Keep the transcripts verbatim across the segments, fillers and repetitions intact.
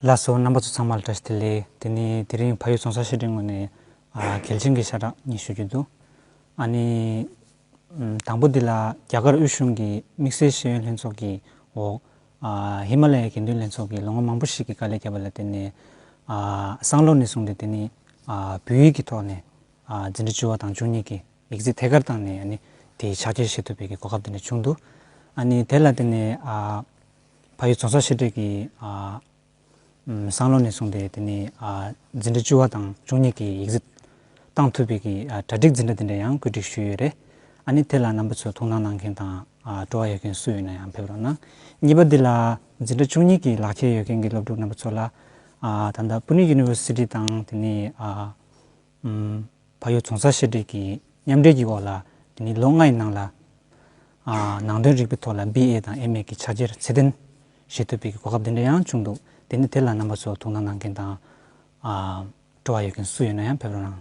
ལགས་སོ། རྣམ་པ་ཚོ་ཚང་མ་ལ་བཀྲ་ཤིས་བདེ་ལེགས། དེ་ནི་དེ་རིང་ཕ་ཡུལ་རྫོང་སར་བཤད་གྲྭའི་ངོས་ནས་ཨ་གལ་ཆེན་གྱི་ཤ་ཁྲག་གཉིས་ཞུ་རྒྱུ་འདུག་ཨ་ནི་ཨམ་དང་པོ་འདི་ལ་རྒྱ་གར་དབུས་གཞུང་གི་དམིགས་བསལ་ཤེས་ཡོན་ལྷན་ཚོགས་ཀྱི་འོག་ཨ་ཧི་མ་ལ་ཡའི་དགེ་འདུན་ལྷན་ཚོགས་ཀྱིས་ལོ་ངོ་མང་པོ་ཞིག་གི་དཀའ་ལས་བརྒྱབ་པ་ལ་བརྟེན་ནས་ཨ་སང་ལོ་ནས་བཟུང་སྟེ་དེ་ནི་ཨ་བོད་ཡིག་གི་ཐོག་ནས་ཨ་འཛིན་གྲྭ་བཅུ་པ་དང་བཅུ་གཉིས་ཀྱི་ཡིག་རྩིས་ཐད་ཀར་བཏང་ནས་ཨ་ནི་དེའི་ཕྱག་འཁྱེར་བཞེས་ཐུབ་པའི་གི་གོ་སྐབས་དེ་འདྲ་བྱུང་འདུག་ཨ་ནི་དེ་ལ་བརྟེན་ནས་ཨ་ཕ་ཡུལ་རྫོང་སར་བཤད་གྲྭའི་གི་ཨ་ཨམ་སང་ལོ་ནས་བཟུང་སྟེ་དེ་ནི་ཨ་འཛིན་གྲྭ་བཅུ་པ་དང་བཅུ་གཉིས་ཀྱི་ཡིག་རྩིས་བཏང་ཐུབ་པའི་གི་ཨ་གྲ་སྒྲིག་འཛིན་གྲྭ་དེ་འདྲ་ཡང་བཀོད་སྒྲིག་ཞུས་ཡོད་རེད། ཨ་ནི་དེ་ལ་རྣམ་པ་ཚོས་ཐུགས་སྣང་གནང་མཁན་དང་ཨ་སྤྲོ་བ་ཡོད་མཁན་སུ་ཡོད་ན་ཡང་ཕེབས་རོགས་གནང་། གཉིས་པ་འདི་ལ་འཛིན་གྲྭ་བཅུ་གཉིས་ཀྱི་ལག་ཁྱེར་ཡོད་མཁན་གྱི་སློབ་ཕྲུག་རྣམ་པ་ཚོ་ལ་ཨ་ད་ལྟ་པུ་ནེ་ཡུ་ནི་ཝར་སི་ཊི་དང་དེ་ནི་ཨ་ཨམ་ཕ་ཡུལ་རྫོང་སར་བཤད་གྲྭའི་གི་མཉམ་འབྲེལ་གྱི་འོག་ལ་དེ་ནི་ལོ་ལྔའི་ནང་ལ་ཨ་ནང་དོན་རིག་པའི་ཐོག་ལ་བི་ཨེ་དང་ཨེམ་ཨེ་གི་ཕྱག་འཁྱེར་ཚད་ལྡན་བཞེས་ཐུབ་པའི་གི་གོ་སྐབས་དེ་འདྲ་ཡང་བྱུང་འདུག་དེ་ནི་དེ་ལ་རྣམ་པ་ཚོ་ཐུགས་སྣང་གནང་མཁན་དང་ཨ་སྤྲོ་བ་ཡོད་མཁན་སུ་ཡོད་ན་ཡང་ཕེབས་རོགས་གནང་།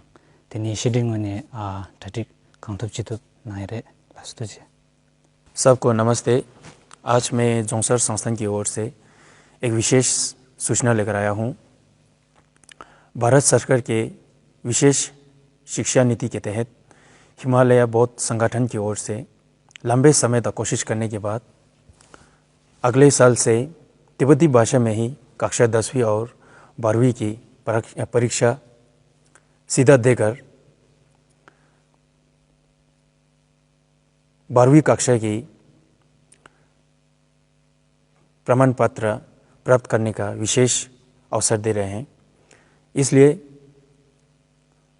དེ་ནི་བཤད་གྲྭའི་ངོས་ནས་ཨ་གྲ་སྒྲིག་གང་ཐུབ་ཅི་ཐུབ་གནང་ཡ་རེད། ལགས་སོ། ཐུགས་རྗེ་ཆེ། सबको नमस्ते। आज मैं जोंगसर संस्थान की ओर से एक विशेष सूचना लेकर आया हूँ। भारत सरकार के विशेष शिक्षा नीति के तहत हिमालय बौद्ध संगठन की ओर से लंबे समय तक कोशिश करने के बाद अगले साल से तिब्बती भाषा में ही कक्षा दसवीं और बारहवीं की परीक्ष-, परीक्षा सीधा देकर बारहवीं कक्षा की प्रमाण पत्र प्राप्त करने का विशेष अवसर दे रहे हैं। इसलिए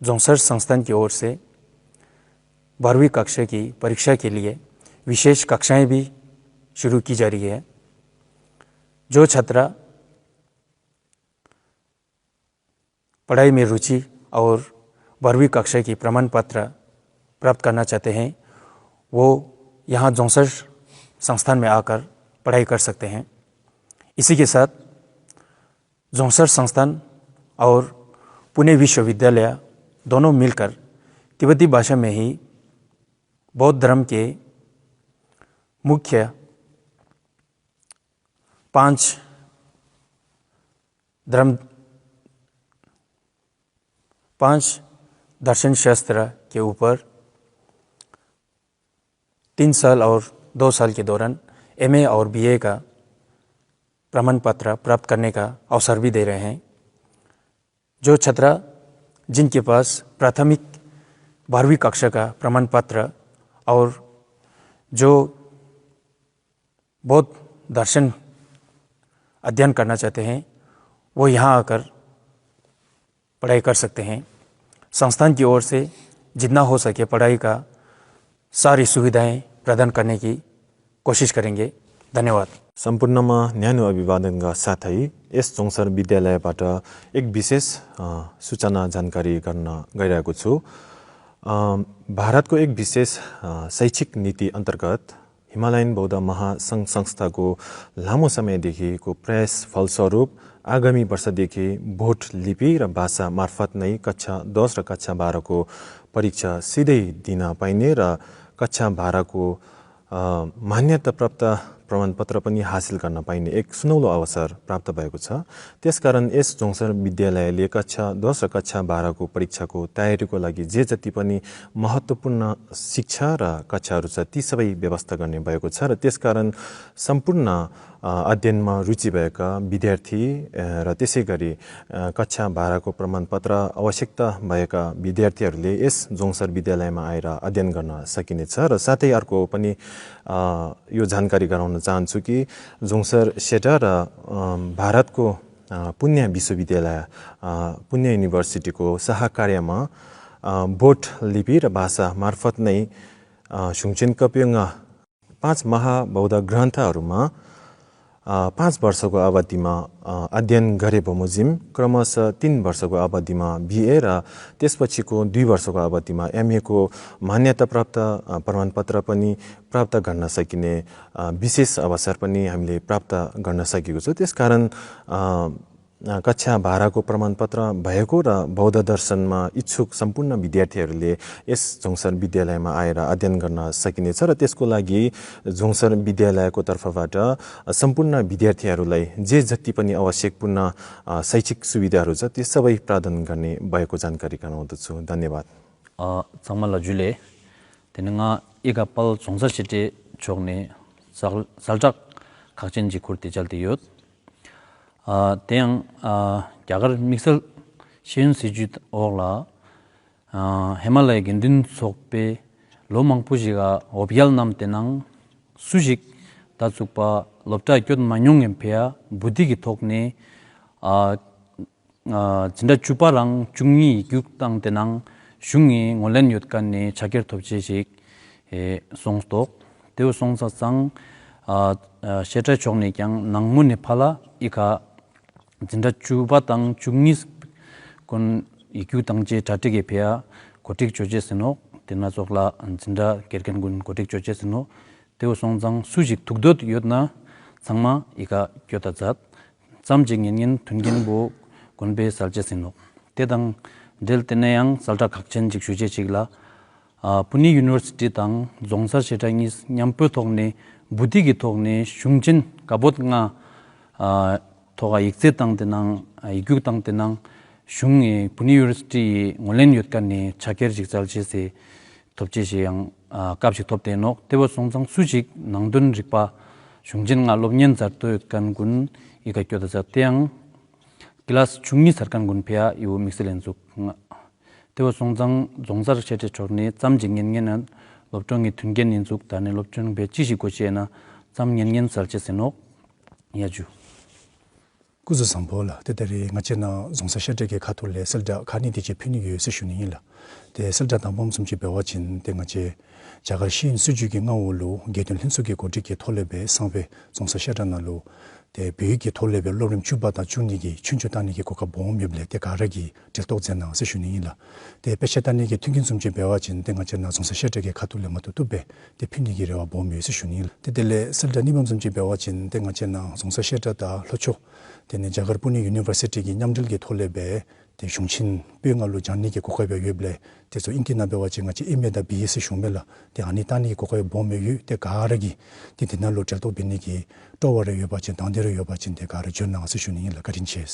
जोंगसर संस्थान की ओर से बारहवीं कक्षा की परीक्षा के लिए विशेष कक्षाएं भी शुरू की जा रही है। जो छात्रा पढ़ाई में रुचि और बारहवीं कक्षा की प्रमाण पत्र प्राप्त करना चाहते हैं, वो यहाँ जोंगसर संस्थान में आकर पढ़ाई कर सकते हैं। इसी के साथ जोंगसर संस्थान और पुणे विश्वविद्यालय दोनों मिलकर तिब्बती भाषा में ही बौद्ध धर्म के मुख्य पांच धर्म, पांच दर्शन शास्त्र के ऊपर तीन साल और दो साल के दौरान एमए और बीए का प्रमाण पत्र प्राप्त करने का अवसर भी दे रहे हैं। जो छात्रा जिनके पास प्राथमिक बारहवीं कक्षा का प्रमाण पत्र और जो बौद्ध दर्शन अध्ययन करना चाहते हैं, वो यहाँ आकर पढ़ाई कर सकते हैं। संस्थान की ओर से जितना हो सके पढ़ाई का सारी सुविधाएं प्रदान करने की कोशिश करेंगे। धन्यवाद। सम्पूर्णमा न्यानो अभिवादनका साथै यस जोंगसर विद्यालयबाट एक विशेष अ, सूचना जानकारी गर्न गइरहेको छु। अ, भारतको एक विशेष अ, शैक्षिक नीति अन्तर्गत हिमालयन बौद्ध महासंघ संस्थाको लामो समयदेखिको प्रयास फलस्वरूप आगामी वर्षदेखि भोट लिपि र भाषा मार्फत नै कक्षा दस र कक्षा बाह्रको परीक्षा सिधै दिन पाइने र कक्षा बाह्रको अ, मान्यता प्राप्त प्रमाणपत्र पनि हासिल गर्न पाइने एक सुनौलो अवसर प्राप्त भएको छ। त्यसकारण यस जोंगसर विद्यालयले कक्षा दस र कक्षा बाह्रको परीक्षाको तयारीको लागि जे जति पनि महत्त्वपूर्ण शिक्षा र कक्षाहरू छ, ती सबै व्यवस्था गर्ने भएको छ र त्यसकारण सम्पूर्ण अ, अध्ययनमा रुचि भएका विद्यार्थी अ, र त्यसै गरी अ, कक्षा बाह्रको प्रमाणपत्र आवश्यकता भएका विद्यार्थीहरूले यस जोंगसर विद्यालयमा आएर अध्ययन गर्न सकिनेछ र साथै अर्को पनि अ, यो जानकारी गराउन चाहन्छु कि जोंगसर सेटा र अ, भारतको अ, पुण्य विश्वविद्यालय अ, पुण्य युनिभर्सिटीको सहकार्यमा अ, बोट लिपि र भाषा मार्फत नै अ, छुङचेन कप्योङ्ग पाँच महाबौद्ध ग्रन्थहरूमा अ, पाँच वर्षको अवधिमा अ, अध्ययन गरे बमोजिम क्रमशः तीन वर्षको अवधिमा बिए र त्यसपछिको दुई वर्षको अवधिमा एमएको मान्यता प्राप्त अ, प्रमाणपत्र पनि प्राप्त गर्न सकिने अ, विशेष अवसर पनि हामीले प्राप्त गर्न सकेको छौँ। त्यसकारण अ, अ, कक्षा बाह्रको प्रमाणपत्र भएको र बौद्ध दर्शनमा इच्छुक सम्पूर्ण विद्यार्थीहरूले यस जोङसर विद्यालयमा आएर अध्ययन गर्न सकिनेछ र त्यसको लागि जोङसर विद्यालयको तर्फबाट सम्पूर्ण विद्यार्थीहरूलाई जे जति पनि आवश्यकपूर्ण, अ, शैक्षिक सुविधाहरू छ, त्यो सबै प्रदान गर्ने भएको जानकारी गराउँदछु। धन्यवाद। ཨ། ཚང་མ་ལ་ཇུ་ལེ། དེ་ནི་ང་ཨི་ཀ་དཔལ་རྫོང་སར་ཆེ་གྲས་ཕྱོགས་ནས་གསལ་གསལ་བསྒྲགས་ཁག་ཅན་ཅིག་ཁུར་ཏེ་བཅར་ཏེ་ཡོད། ཨ། དེ་ཡང་ཨ་རྒྱ་གར་དམིགས་བསལ་ཤེས་ཡོན་སྲིད་བྱུས་འོག་ལ། ཨ། ཧི་མ་ལ་ཡའི་དགེ་འདུན་ཚོགས་པས་ལོ་མང་པོ་ཞིག་ཨ་འོ་བརྒྱལ་གནང་སྟེ་ནང་སུ་ཞིག་ད་ཚུགས་པ་སློབ་གྲྭ་སྐྱོད་མ་མྱོང་མཁན་ཕེ་ཡ་བུ་དི་གི་ཐོག་ནས་ཨ། ཨ། འཛིན་གྲྭ་བཅུ་པ་རང་བཅུ་གཉིས་ཡིག་རྒྱུགས་བཏང་སྟེ་ནང་གཞུང་གི་ངོས་ལེན་ཡོད་མཁན་ནས་ཕྱག་འཁྱེར་ཐོབ་ཆེད་ཞིག་ཨེ་སོང་སྟོག་དེ་བོ་སོང་ཙང་ཙང་ཨ་ཨ་བཤད་གྲྭ་ཕྱོགས་ནས་ཀྱང་ནང་མོ་ནས་ཕ་ལ་ཨི་ཁ་འཛིན་གྲྭ་བཅུ་པ་དང་བཅུ་གཉིས་ཀུན་ཡིག་རྒྱུགས་བཏང་རྗེས་གྲ་སྒྲིག་གི་ཕེ་ཡ་གོ་སྒྲིག་ཅོ་ཅེས་ཟིན་ནོག་དེ་ན་ཙོགས་ལ་འཛིན་གྲྭ་དགེ་རྒན་ཀུན་གོ་སྒྲིག་ཅོ་ཅེས་ཟིན་ནོག་དེ་བོ་སོང་ཙང་སུ་ཞིག་ཐུགས་འདོད་ཡོད་ན་ཚང་མ་ཨི་ཁ་སྐྱོད་ད་མཛད། ཙམ་གྱི་ཉན་ཉན་མཐུན་རྐྱེན་པོ་དགོན་པའི་གསལ་བྱེད་ཟིན་ནོག་དེ་དང་འབྲེལ་ཏེ་ནས་ཡང་གསལ་བསྒྲགས་ཁག་ཅན་ཅིག་ཞུ་བྱེད་ཅིག་ལ། ཨ། པུ་ནེ་ཡུ་ནི་ཝར་སི་ཊི་དང་རྫོང་སར་ཆེ་གྲས་གཉིས་མཉམ་པོའི་ཐོག་ནས་བུ་དི་གི་ཐོག་ནས་གཞུང་ཆེན་ཀ་བོད་ལྔ་ཨ་ཐོག་ཡིག་ཚད་བཏང་སྟེ་ནང་ཡིག་རྒྱུགས་བཏང་སྟེ་ནང་གཞུང་གི་པུ་ནེ་ཡུ་ནི་ཝར་སི་ཊི་ཡི་ངོས་ལེན་ཡོད་མཁན་ནས་ཕྱག་འཁྱེར་ཅིག་གསལ་བྱེད་ཟེར། ཐོབ་ཆེད་ཞིག་ཡང་ཨ་སྐབས་ཤིག་ཐོབ་བསྡད་ནོག་དེ་བོ་སོང་ཙང་སུ་ཞིག་ནང་དོན་རིག་པ་གཞུང་ཆེན་ལྔ་སློབ་གཉེར་མཛད་དོ་ཡོད་མཁན་ཀུན་ཨི་ཁ་སྐྱོད་ད་མཛད། དེ་ཡང་ཀི་ལཱས་བཅུ་གཉིས་ཚར་མཁན་ཀུན་ཕེ་ཡ་ཡི་བོ་དམིགས་བསལ་ཡིན་ཚུགས། དེ་བོ་སོང་ཙང་རྫོང་སར་ཆེ་གྲས་ཕྱོགས་ནས་ཙམ་གྱི་ཉན་ཉན་ན་སློབ་སྦྱོང་གི་མཐུན་རྐྱེན་ཡིན་ཚུགས། ད་ནི་སློབ་སྦྱོང་བས་ཅི་ཞིག་དགོས་ཤེ་ན་ཙམ་ཉན་ཉན་གསལ་བྱེད་ཟིན་ནོག་ཡ་ཇུ། སྐུ་གཟུགས་བཟང་པོ་ལགས། དེ་ལྟར་རེད། ང་བཅས་ནང་རྫོང་སར་བཤད་གྲྭ་གི་ཁ་ཐུག་ལས་གསལ་བསྒྲགས་ཁག་གཉིས་དེ་ཅིག་ཕུལ་ནི་ཡོད་ཟེར་ཞུ་ནི་ཡིན་ལགས། དེ་གསལ་བསྒྲགས་དང་པོ་ཙམ་ཅིག་འབད་བ་ཅིན་དེ་ང་བཅས་རྒྱ་གར་ཤེས་ཡོན་སྲིད་བྱུས་ཀྱི་མངའ་འོག་ལུ་དགེ་འདུན་ལྷན་ཚོགས་ཀྱི་གོ་སྒྲིག་གི་ཐོག་ལས་སྦེ་གསང་བའི་རྫོང་སར་བཤད་གྲྭ་ནང་ལུ་དེ་བོད་ཡིག་གི་ཐོག་ལས་སྦེ་སློབ་རིམ་བཅུ་པ་དང་བཅུ་གཉིས་ཀྱི་ཆོས་རྒྱུགས་བཏང་ནི་གི་གོ་སྐབས་སྦོམ་ཡོདཔ་ལས་དེ་ག་ར་གིས་འབྲེལ་གཏོགས་མཛད་གནང་ཟེར་ཞུ་ནི་ཡིན་ལགས། དེ་དཔེ་ཆ་ལྟ་ནི་གི་མཐུན་རྐྱེན་ཙམ་ཅིག་འབད་བ་ཅིན་དེ་ང་བཅས་ནང་རྫོང་སར་བཤད་གྲྭ་གི་ཁ་ཐུག་ལས་མ་ཐུབ་ཐུབ་སྦེ་དེ་ཕུལ་ནི་གི་རེ་བ་སྦོམ་ཡོད་ཟེར་ཞུ་ནི་ཡིན། དེ་དེ་ལས་གསལ་བསྒྲགས་གཉིས་པ་ཙམ་ཅིག་འབད་བ་ཅིན་དེ་ང་བཅས་ནང་རྫོང་སར་བཤད་གྲྭ་དང་ལྷོ་ཕྱོགས་དེ་ནི་རྒྱ་གར་པུ་ནེ་ཡུ་ནི་ཝར་སི་ཊི་གི་མཉམ་འབྲེལ་གྱི་ཐོག་ལས་སྦེ་དེ་གཞུང་ཆེན་པོད་ལྔ་ལུ་སྦྱང་ནི་གི་གོ་སྐབས་ཡང་ཡོདཔ་ལས་དེ་ཚུ་ཨིན་སྐད་ནང་འབད་བ་ཅིན་ང་བཅས་ཨེམ་ཨེ་དང་བི་ཨེ་ཟེར་ཞུཝ་མས་ལགས། དེ་ཨ་ནི་བཏང་ནི་གི་གོ་སྐབས་ཡང་སྦོམ་ཡོད། དེ་ག་ར་གིས་དེ་འདི་ནང་ལུ་འབྲེལ་གཏོགས་འབད་ནི་གི་སྤྲོ་བ་རེ་ཡོད་པ་ཅིན་དང་འདོད་རེ་ཡོད་པ་ཅིན་དེ་ག་ར་འབྱོན་གནང་ཟེར་ཞུ་ནི་ཡིན་ལགས། བཀའ་དྲིན་ཆེ།